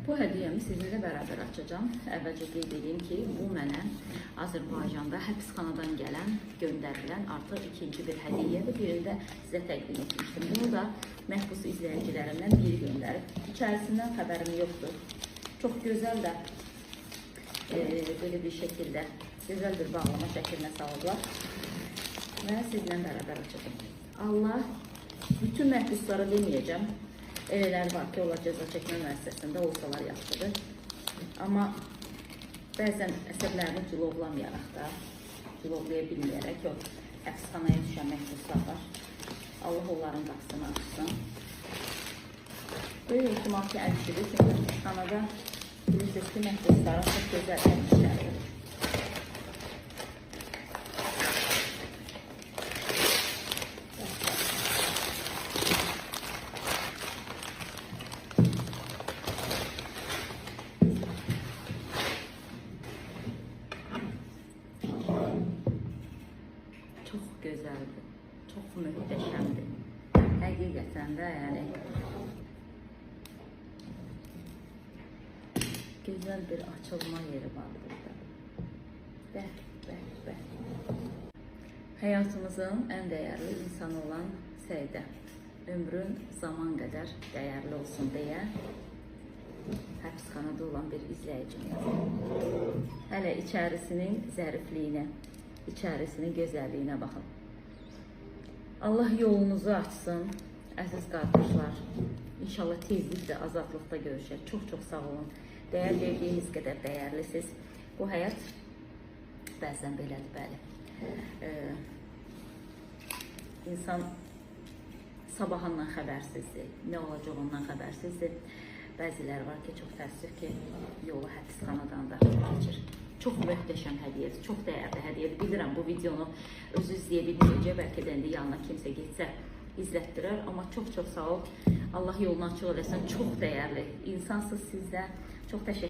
Bu hədiyyəmi sizinlə bərabər açacağam. Əvvəlcə qeyd edeyim ki, bu mənə Azərbaycanda həbsxanadan gələn, göndərilən artıq ikinci bir hədiyyədir. Birini də sizə təqdim etmişdim. Bunu da məhbus izləyicilərimdən biri göndərib. İçərisindən xəbərim yoxdur. Çox gözəl də belə bir şəkildə, gözəl bir bağlama şəklinə salıblar. Və sizlə bərabər açacağam. Allah bütün məhbuslara deməyəcəm. Elələri var ki, onlar cəza çəkmə müəssisəsində olsalar yaxşıdır. Amma bəzən əsəblərini cilovlamayaraq da, cilovlaya bilməyərək o həbsxanaya düşən məhbuslar var. Allah onların qapısını açsın. Böyük ehtimal ki, əl işidir. Çünki həbsxanada bilirsiniz ki, məhbusların çox gözəl əl işləri olur. Çox gözəldir. Çox möhtəşəmdir. Həqiqətən də yəni gözəl bir açılma yeri var burada. Bəh, bəh, bəh. Həyatımızın ən dəyərli insanı olan Səidə, ömrün zaman qədər dəyərli olsun deyə həbsxanada olan bir izləyicim yazıb. Hələ içərisinin zərifliyinə, içərisinin gözəlliyinə baxın. Allah yolunuzu açsın, əziz qardaşlar. İnşallah tezliklə azadlıqda görüşək. Çox-çox sağ olun. Dəyər verdiyiniz qədər dəyərlisiniz. Bu həyat bəzən belədir, bəli. İnsan sabahından xəbərsizdir. Nə olacağından xəbərsizdir. Bəziləri var ki, çox təəssüf ki, yolu həbsxanadan da keçir. Çox möhtəşəm hədiyyədir, çox dəyərli hədiyyədir. Bilirəm bu videonu özü izləyə bilməyəcək, bəlkə də indi yanına kimsə getsə izlətdirər. Amma çox-çox sağ ol. Allah yolunu açıq eləsin. Çox dəyərli insansınız siz də. Çox təşəkkür.